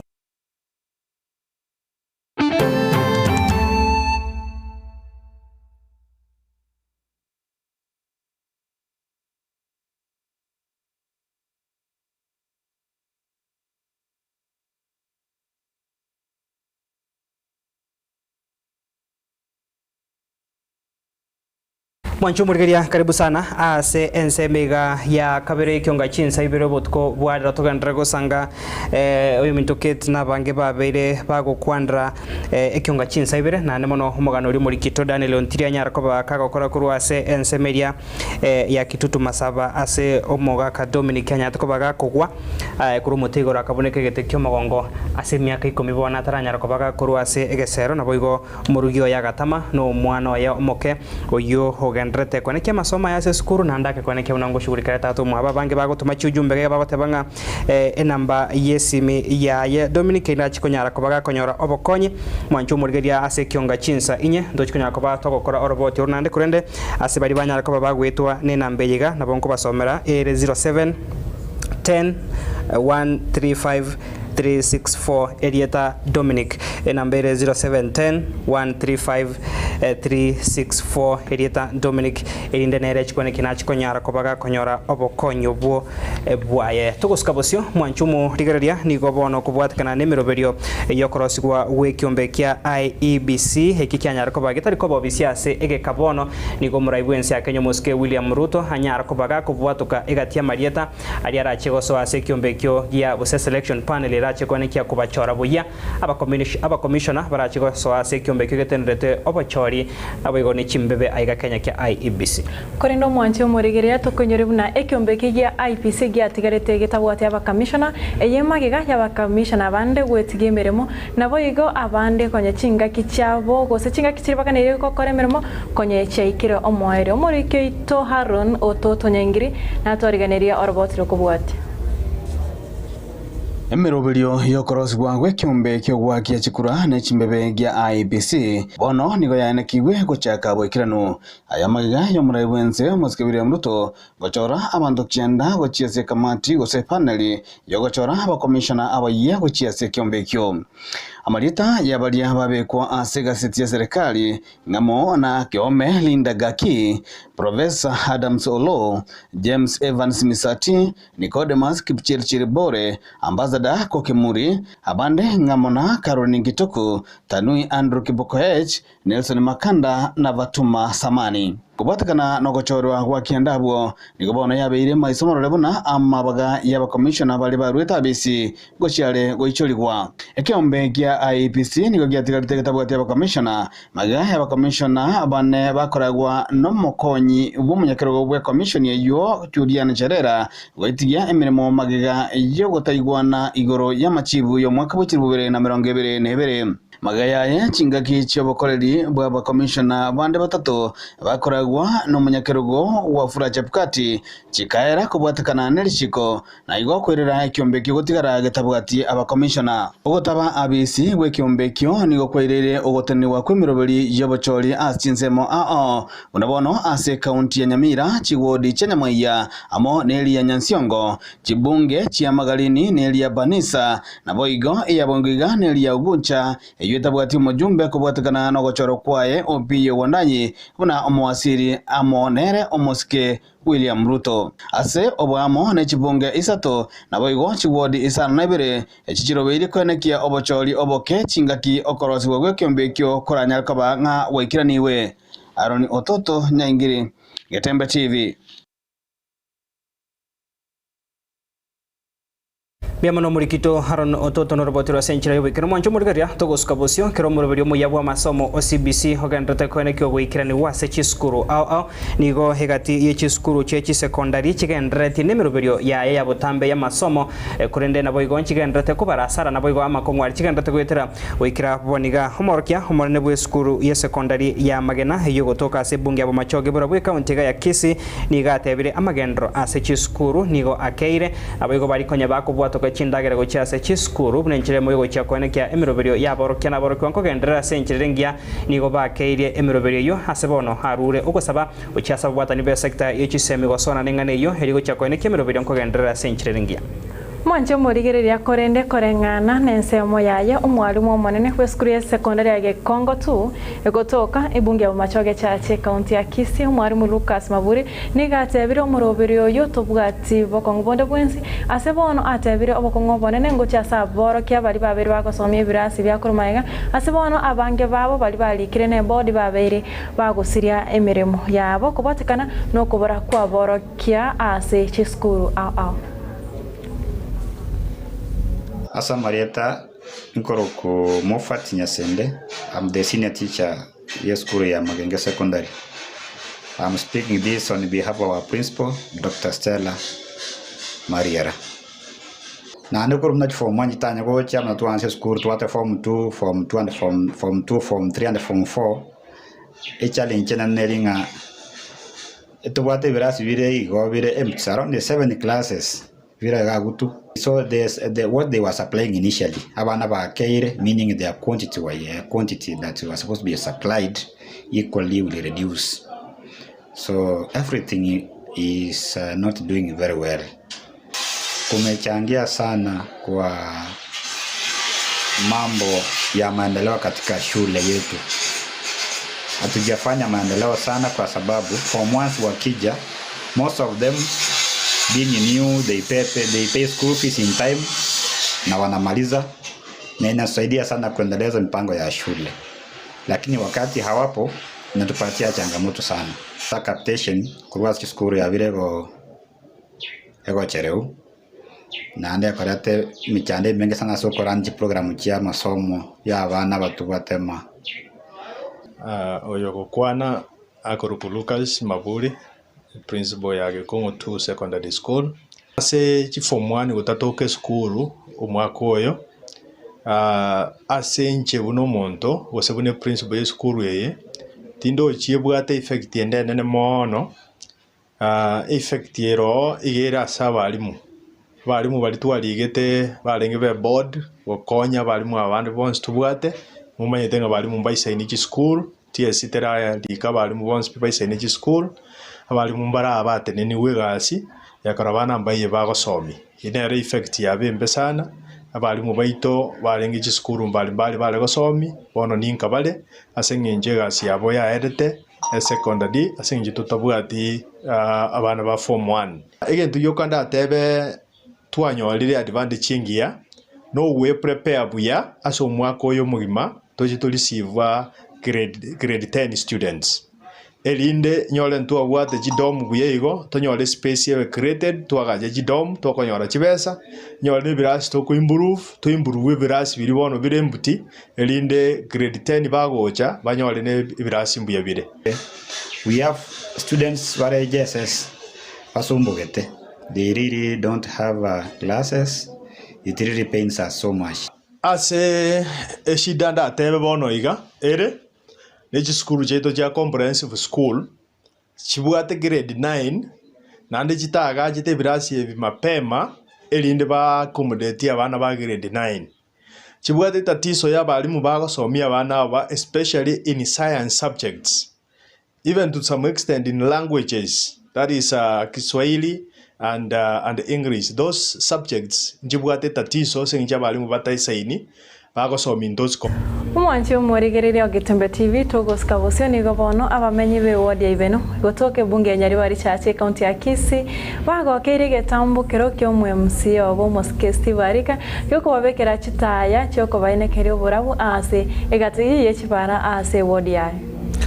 Mwancho omorigereria karibu sana ase ensemo iga ya kabere ekionga chinsa ibere obotuko bwa rero togenderere gosanga eh, oyominto Kate na abange babeire bagokwanera eh, ekionga chinsa ibere naende mono omogano oria omorikito Daniel Ontiri anyare koba kagokora korwa ase ensemo eria eh, ya Kitutu Masaba ase omogaka Dominic anyarete koba gakogwa eh, korwa omote igoro akabuneka egete kiomogongo ase emiaka ikomi bono ataranyara koba gakorwa ase egesero naboigo omorugi oye agatama na omwana oye omoke oyio ogendererete. agendererete koenekia amasomo aye ase esukuru naende akekoenekia buna ngoshugurikare tata omwabo. Abange bagotoma chiujumbe iga bagoteba ng'a enamba y'esimi yaye Dominic indachi konyara koba gakonyora obokonyi. Mwanche omorigereria ase ekionga chinsa inye ntochi konyara koba togokora oroboti oro naende korende ase baria banyare koba bagoetwa nenamba eye iga nabo nkobasomera ere 07 10 135 364 erieta Dominic enamba ere 07 10 135 364 erieta Dominic erinde nere chikwane ki nachi konyara koba gakonyora obokonyi obwo bwaye. Togosuka bosio mwanche omorigereria nigo bono okobwatekana nemeroberio yokorosigwa gwekiombe kia IEBC eki kianyare koba getari koba obisia ase egeka bono nigo omorai bwense ya Kenya omosike William Ruto anyare koba gakobwatoka egati amarieta Aria arache gosoa ase ekiombe ekio gia gose selection panel erache koenekia kobachora buya abakomishona barache gosoa ase ekiombe ekio getenerete obochori naboigo ne chimbebe aiga Kenya kia IEBC. Korende omwanche omorigereria tokoinyore buna ekiombe eke gia IEBC giatigarete getabwati abakamishona, eye magega y'abakamishona abande gwetiga emeremo, naboigo abande konya chingaki chiabo gose chingaki chiria baganeire gokora emeremo Konya chiaikire omoerio, omoriki oito Harun ototonyengiri, natwariganirie oroboti rokobwatia. Emeroberio y'okorosigwa gw'ekeombe ki'ogoakia chikura ne chimbebe gia IEBC bono nigo yaenekigwe gochaka boikeranu. Aya amagega y'omorai bw'ense omosike William Ruto gochora abanto kianda gochia ase ekamati gose epaneli y'ogochora abakomishona abayia gochia ase ekeombe ekio. Amarieta y'abaria babekwa ase egaseti ya serikali Ng'amo na Keome Linda Gaki, Professor Adams Oloo, James Evans Misati, Nicodemus Kipchirchir Bore, Ambassador Koki Muri, abande ng'amo na Caroline Gituku, Tanui Andrew Kibokoech, Nelson Makanda na Fatuma Samani. Kobwatekana nogochorwa gwa kianda abwo, nigo bono yabeire maiso morore buna amabaga y'abakomishona baria baruete abisi gochiare goichorigwa. Ekeombe gia IEBC nigo giatigarete getabwati abakomishona. Magega y'abakomishona bane bakoragwa nomokonyi bw'omonyakerogo bw'ekomishoni eyio Julian Cherera goitigia emeremo magega y'ogotaigwana igoro y'amachibu y'omwaka bwe chilifu bibere na emerongo ebere na ebere. Magega yaye chingaki chi'obokoreri bw'abakomishona bande batato bakoragwa nomonyakerogo Wafula Chebukati chikaera kobwatekana nerichiko Na igo kwerera ekiombe ekio gotigara getabwati abakomishona. Ogotaba abisi gw'ekiombe ekio nigo kwaireire ogotenenigwa kw'emeroberi y'obochori ase chinsemo ao, buna bono ase ekaunti ya Nyamira, chiwodi chia Nyamwaiya amo neria Nyansiongo, chibunge chia Magarini neria Banisa, naboigo eya Bongoiga neria Uguncha, eyio etabwati omojumbe kobwatekana nogochorwa kwaye Opiyo Wandayi buna omowasiri amo nere omosike William Ruto. Ase oboamo ne chibunge isato, naboigo chiwodi isano na ibere, echi chirobeire koenekia obochori oboke chingaki okorosigwa gw'ekeombe ekio koranyare koba ng'a gwaikeraniwe. Aaron Ototo Nyaingiri, Getembe TV. Mbuya mono omorikito Aaron Ototo noroboti rwase enchera y'oboikeranu mwanche omorigereria togosuka bosio kera omoroberi omuya bw'amasomo o CBC ogendererete koenekia oboikeranu ase chisukuru ao ao nigo egati ye chisukuru chie chisekondari chigendereretie nemeroberio yaye ya botambe y'amasomo korende naboigo nchigendererete kobara asara naboigo amakong'u aria chigendererete goetera goikera boniga omorokia omonene bw'esukuru y'esekondari ya Magena eyio egotoka ase ebunge ya Bomachoge borabwo ekaunti iga ya Kisii nigo atebire amagenderero ase chisukuru nigo akeire Naboigo baria konya bakobwatoka chindagera gochia ase chisukuru, buna enchera emo y'ogochia koenekia emeroberio y'aborokia na aborokigwa nkogenderera ase enchera ere engiya, nigo bakeirie emeroberio eyio ase bono arure ogosaba gochia ase ababwatani b'esecta ye chisemi gosona neng'ana eyio erio gochia koenekia emeroberio nkogenderera ase enchera ere engiya. Mwanche omorigereria korende koreng'ana nensemo yaye omwalimu omonene bw'esukuru ya sekondari ya Gekongo 2 egotoka ebunge ya Bomachoge Church ekaunti ya Kisii omwalimu Lucas Maburi Nigo atebire omoroberi oyio tobwati bokong'u bonde bwensi, ase bono atebire obokong'u obonene ngochia ase aborokia baria babeire bagosomia ebirasi bia korwa magega, ase bono abange babo baria barikire nebodi babeire bagosiria emeremo yabo kobwatekana nokobora kw'aborokia ase chisukuru ao ao. Ase amarieta nkorokwa Moffat Nyasende, I'm the senior teacher y'esukuru ya Magenge Secondary. I'm speaking this on behalf of our principal, Dr. Stella Mariera. Naende korwa buna chiform one chitanya gocha buna twaansa esukuru twate form two, form two and form, form two, form three and form four, echallenge enene neri ng'a. Tobwate ebirasi bire igo bire empty around 7 classes bire iga agutu. So there's the what they were supplying initially abana bakeire meaning their quantity were quantity that was supposed to be supplied equally will reduce. So everything is not doing very well. Kumechangia sana kwa mambo ya maendeleo katika shule yetu. Hatujafanya maendeleo sana kwa sababu form ones wakija, most of them being new, they pay school fees in time na wanamaliza, na inasaidia sana kuendeleza mipango ya shule, lakini wakati hawapo inatupatia changamoto sana. Sa capitation kurwa skuru ya birego egochereu naende ekorete emichando emenge sana ase okoranchi program chia amasomo ya abana abatu batema. Oyo gokwana akoruku Lucas Maburi, principal ya Gĩkũng'ũ 2 Secondary School. Ase chiform 1 gotatoka esukuru omwaka oyo, ase inche buna omonto gose buna eprinciple ya esukuru eye, tindochi ebwate effect ende enene moono, effect ero oo iga ere ase abalimu. Abalimu baria twarigete barenge ba eboard gokonya abalimu aba bande bonsi tobwate, momanyete ng'a abalimu mbaisaini chisukuru, TSC terarika abalimu bonsi pi baisaine chisukuru, abalimu mbara bateneniwe egasi, ekero abana mbaiye bagosomia. Eye nere effect yabo embe sana, abalimu baito barenge chisukuru mbalimbali bare gosomia, bono ninka bare, ase eng'encho egasi yabo yaerete, esecondary, ase eng'encho totabwati abana ba form 1. Egento gioka ndatebe twanyorire advantage engiya, na prepare buya ase omwaka oyo omogima, toche to receive grade 10 students. Erinde nyore ntwabwate chidorm buya igo, tonyore space ebe created, twagacha chidorm, tokonyora chibesa, nyore na ebirasi toko improve, to improve ebirasi biria bono bire empty, erinde grade 10 bagocha, banyore na ebirasi mbuya bire. We have students bare JSS basumbugete, they really don't have classes, it really pains us so much. Ase eshida ndatebe bono iga, ere, na chisukuru chiaito chia comprehensive school, chibwate grade 9, naende chitagachete ebirasi ebi mapema, erinde ba accommodate abana ba grade 9. Chibwate etatizo ya abalimu bagosomia abana aba especially in science subjects, even to some extent in languages, that is Kiswahili and English. Those subjects nchibwate tatizo ase eng'encho abalimu bataisaini bagosomia in those Omwanchi omorigereria o Getembe TV togosika bosio nigo bono abamenyi be ward ya Ibeno gotoka ebunge ya Nyaribari Chache ekaunti ya Kisii bagokeire egetambo kero kia omo MCA obo omosike Steve Arika giokobabekera chitaya chiokobaenekeria oborabu ase egati ye chibara ase ward yaye.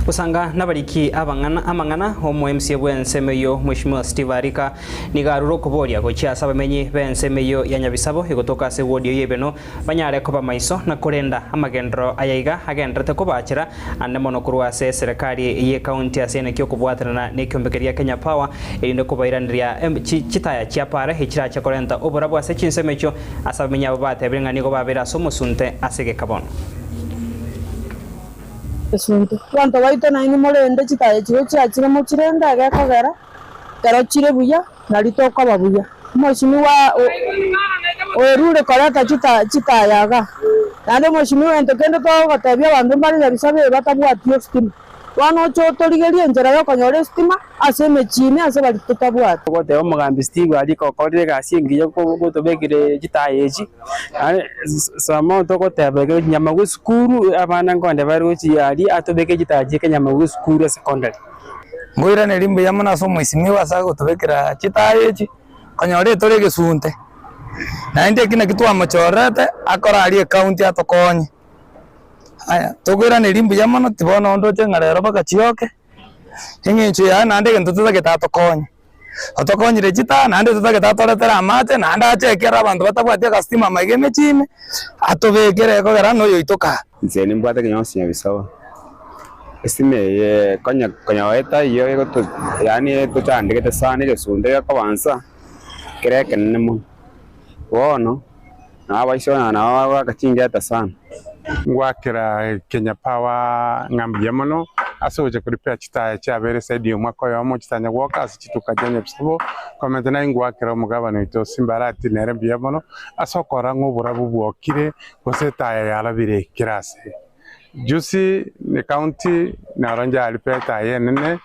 Gosanga nabariki abang'ana amang'ana omo MCA bw'ensemo eyo Mheshimiwa Steve Arika nigo arure okoboria gochia ase abamenyi b'ensemo eyo ya Nyabisabo egotoka ase ward eyo Ibeno banyare koba maiso na korenda amagendero aya iga agenderete kobachera ande mono korwa ase serikali ye county ase eneki okobwatanana na ekiombeke Kenya Power erinde kobairaneria chitaya chiapare echirache korenta oborabu ase chinsemo echio ase abamenyi abo batebire ng'a nigo babere ase omosunte ase egekabono. Esunte abanto baito nainwe morende chitaya chiria chiachire mochirende egekogera kero chire buya nari tokoba buya. Omweshimiwa oerure koreta chitaya iga naende omweshimiwa egento kende togotebia abanto mbare Nyabisabo batabwati estima bono oche otorigerie enchera ya okonyora estima ase emechie ime ase bari totabwati. Ogoteba omogambi Steve Arika okorire egasi engiya gotobekire chitaya echi, somo togoteba iga nyama gwa esukuru abana nkonde bare gochia aria atobeke chitaya chieke nyama gwa esukuru esecondary. Ngoiraneri mbuya mono ase omweshimiwa ase agotobekera chitaya echi, konyora etore egesunte. Naende eki naki twamochorerete, akore aria ecounty atokonye. Aya, tokoiraneri mbuya mono, tibono ndoche ng'a rero mpaka chioke, eng'encho yaye naende egento totagete atokonye. Otokonyire chitaya, naende totagete atoretere amache, naende achekere abanto batabwati agastima maiga emechie ime, atobekere ekogera noyo oito kaa. Inche nimbwate ekenyonsi Nyabisabo, estima eye konya konyoeta eywo egoto yaani etochandegete sana egesunte gekobansa, kere ekenene mono. Bono, nabo abaiseke onye nabo bagoaka chingeta sana. Ngwakera Kenya Power ng'a mbuya mono ase ogocha koripera chitaya chiabeire zaidi ya omwaka oyomo chitanya gwoka ase chituka chia Nyabisabo. Komenta naye ngwakera omogabana oito Simba Arati nere mbuya mono ase okora ng'a oborabu bwokire gose etaya yarabire kera ase. Juzi ecounty naro njaripera etaya enene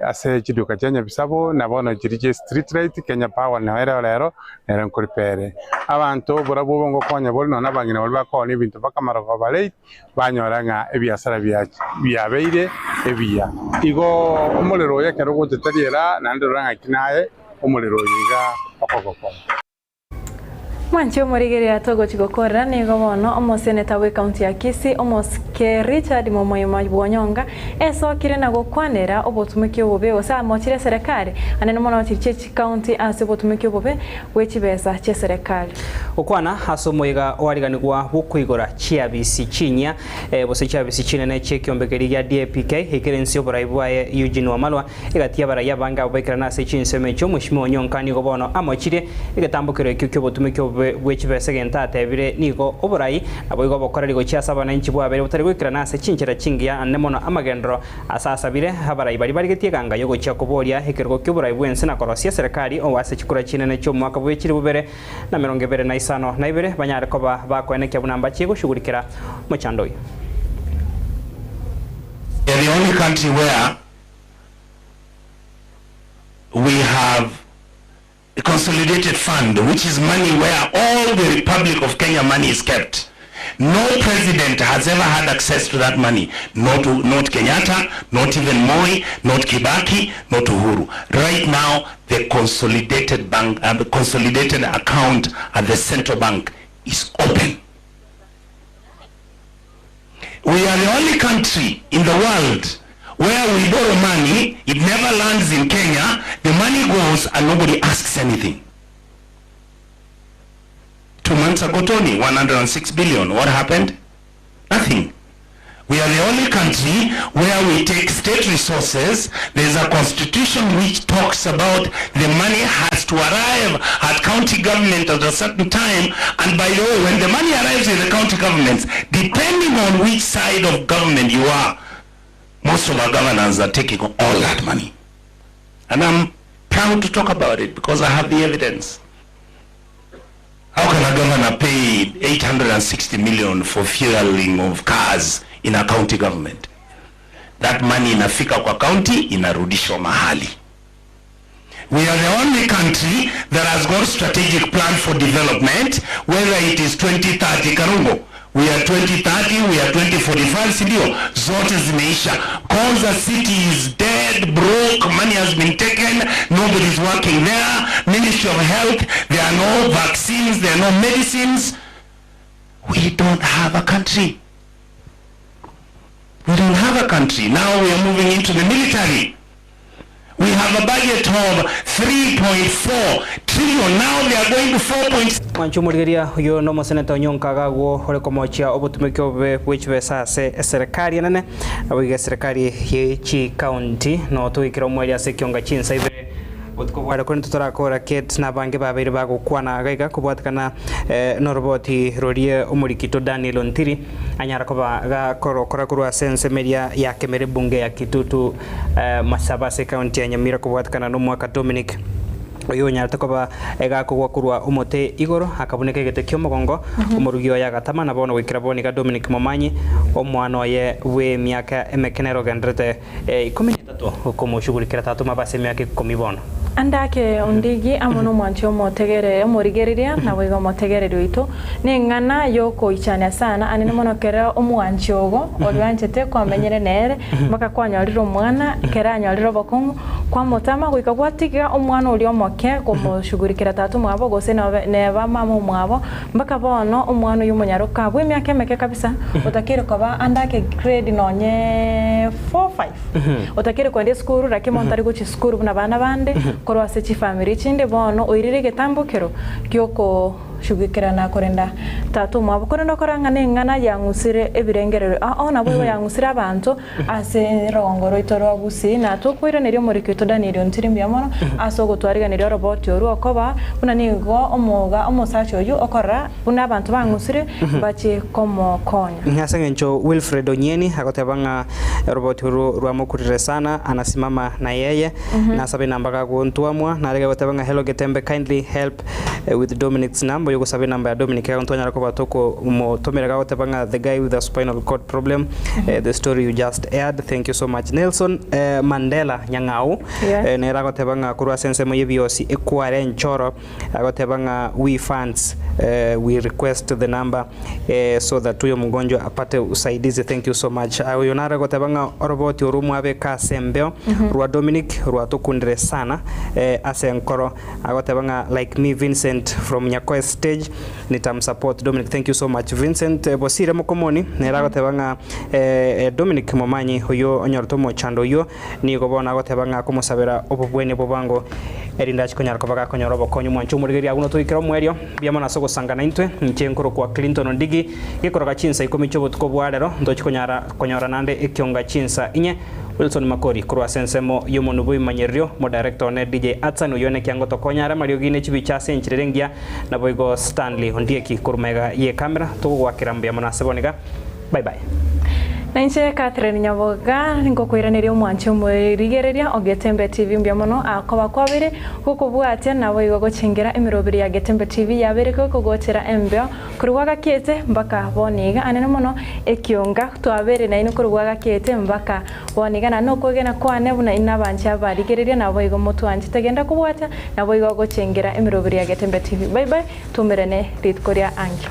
Ase chiduka chia Nyabisabo, na bono chiria chie street light, Kenya Power nao ereo rero, nere nkoripa ere. Abanto oborabu obo ngokonya bore nonya abang'ina baria bakoonia ebinto mpaka amarogoba late, banyora ng'a ebiasara biabeire ebiya. Igo omorero oyo ekero ogocha tari era, naende rora ng'aki naye omorero oyo iga okogokonya. Mwanche omorigereria togochi gokorera nigo bono omoseneta bw'ecounty ya Kisii omosike Richard Momoima Bwonyonga esokire na gokwanera obotumiki obobe gose amochire eserekari anene mono chiri chie chicounty ase obotumiki obobe bwe chibesa chieserekari. Gokwana ase omoyega oariganigwa bw'okoigora chiabisi chinyia gose chiabisi chinene chi'ekiombe keria gia DAPK ekere inse y'oborai bwaye Eugene Wamalwa Egati y'abarai abange abwo baikerana ase chinsemo echio, Omweshimiwa Onyonka nigo bono amochirie egetambokero ekio ki'obotume ki'obobe bwe chibesa egento atebire nigo oborai naboigo obokoreri gochia ase abananchi bwabeire botari goikerana ase chinchera chingiya ande mono amagenderero ase asabire abarai baria barigetie eganga y'ogochia koboria ekerogo ki'oborai bw'ense na korosia eserekari oo ase chikura chinene chi'omwaka bwe chilifu 2052 banyare koba bakoenekia buna mbachie goshugurikera omochando oyio. We are the only country where we have a consolidated fund, which is money where all the Republic of Kenya money is kept. No president has ever had access to that money. Not, not Kenyatta, not even Moi, not Kibaki, not Uhuru. Right now, the consolidated bank, the consolidated account at the central bank is open. We are the only country in the world where we borrow money, it never lands in Kenya, the money goes and nobody asks anything. 2 months ago, Tony, 106 billion. What happened? Nothing. We are the only country where we take state resources. There's a constitution which talks about the money has to arrive at county government at a certain time. And by the way, when the money arrives in the county governments, depending on which side of government you are, most of our governors are taking all that money. And I'm proud to talk about it because I have the evidence. How can a governor pay 860 million for fueling of cars in a county government? That money inafika kwa county, inarudishwa mahali. We are the only country that has got strategic plan for development, whether it is 2030 Karungo. We are 2030, we are 2045, si ndio? Zote zimeisha. Konza city is dead, broke, money has been taken, nobody's working there. Ministry of Health, there are no vaccines, there are no medicines. We don't have a country. We don't have a country. Now we are moving into the military. We have a budget of 3.4 trillion. Now they are going to 4. Mwanche omorigereria oyio nomoseneta Onyonka agagwo ore komochia obotumeki obobe bwe chibesa ase eserekari enene naboigo eserekari ye chikaunti no toikera omoerio ase ekionga chinsa ibere botuko bware korende totorakora Kate na abange babeire bagokwana iga iga kobwatekana noroboti rorie omorikito Daniel Ontiri anyara koba gakorokora korwa ase ensemo eria ya Kemera ebunge ya Kitutu Masaba ase ekaunti ya Nyamira kobwatekana nomwaka Dominic Oyio onyarete koba egakogwa korwa omote igoro, akabuneka egete ki'omogongo, omorugi oye agatama, na bono goikera bono iga Dominic Momanyi, omwana oye bw'emiaka emeke nere ogendererete ikomi na etato komoshugurikera tatoma ase emiaka ikomi bono. Ande ake ondigi amo nomwanchi omotegere omorigereria, naboigo omotegereri oito, neng'ana y'okoichania sana, anene mono kera omwanchi ogo oria oanchete kwamenyire nere, mpaka kwanyorire omwana, ekero anyorire obokong'u, Kwamotama goika gwatiga omwana oria omoke komoshugurikera tata omwabo gose nobe neba mama omwabo, mpaka bono omwana oyio omonyaroka bw'emiaka emeke kabisa, otakeire koba ande ake grade nonye four five, otakeire kogenda esukuru lakini bono tari gochia esukuru buna abana bande, korwa ase chifamiri chinde bono oirire egetambokero gioko. goshugikera na korenda tata omwabo. Korende okora ng'a neng'ana yang'usire ebirengererio ao naboigo yang'usire abanto ase rogongo rwaito rwa Gusii na tokoiraneria omoriki oito Daniel Ontiri mbuya mono ase ogotwariganeria oroboti orwo okoba buna nigo omoga omosacha oyio okorora buna abanto bang'usire bachie komokonya. Ase eng'encho Wilfred Onyieni agoteba ng'a oroboti orwo rwamokurire sana anasimama na yeye nasabe enamba gagontwamwa narege goteba ng'a hello Getembe kindly help with Dominic's number oyo ogosaba enamba ya Dominic iga ntwanyara koba tokomotomera gagoteba ng'a the guy with a spinal cord problem the story you just aired thank you so much Nelson Mandela Nyang'au nere agoteba ng'a korwa ase ensemo y'ebiosi ekware enchoro Agoteba ng'a we fans we request the number so that huyo mgonjwa apate usaidizi thank you so much. Oyo nare goteba ng'a oroboti orwo mwabeka ase embeo rwa Dominic rwatokundire sana ase enkoro. Agoteba ng'a like me Vincent from Nyakoe stage nitamsupport Dominic thank you so much Vincent Bosire Mokomoni nere agoteba ng'a Dominic Momanyi oyio onyorete omochando oyio Nigo bono agoteba ng'a akomosabera obobwenia bw'obwango, erinde achie konyara koba gakonyora obokonyi. Omwancho omorigereria agwo notoikera omoerio. Mbuya mono ase ogosangana intwe. Inche nkorokwa Clinton Ondigi, gekoroka chinsa ikomi chi'obotuko bwa rero, ntochie konyara konyora naende ekionga chinsa inye. Wilson Makori, korwa ase ensemo y'omonwe bw'ebimanyererio, omodirector one DJ Atsan, oyio one ekiango tokonya are amariogi ne chibicha ase enchera ere engiya, naboigo Stanley Ondieki korwa magega y'ekamera, togogoakera mbuya mono ase bono iga. Bye bye. Na inche Catherine Nyaboga nkokoiraneria omwanchi omorigereria o Getembe TV mbuya mono akoba kwabeire gokobwatia naboigo gochengera emeroberi ya Getembe TV yabeire gokogochera embeo korwa gwagakiete mpaka bono iga anene mono ekionga twabeire nainwe korwa gwagakiete mpaka bono iga naende nokwegena kwane buna inwe abanchi abarigereria naboigo motwanchete genda kobwatia naboigo gochengera emeroberi ya Getembe TV bye bye toumerane rituko ria ankio.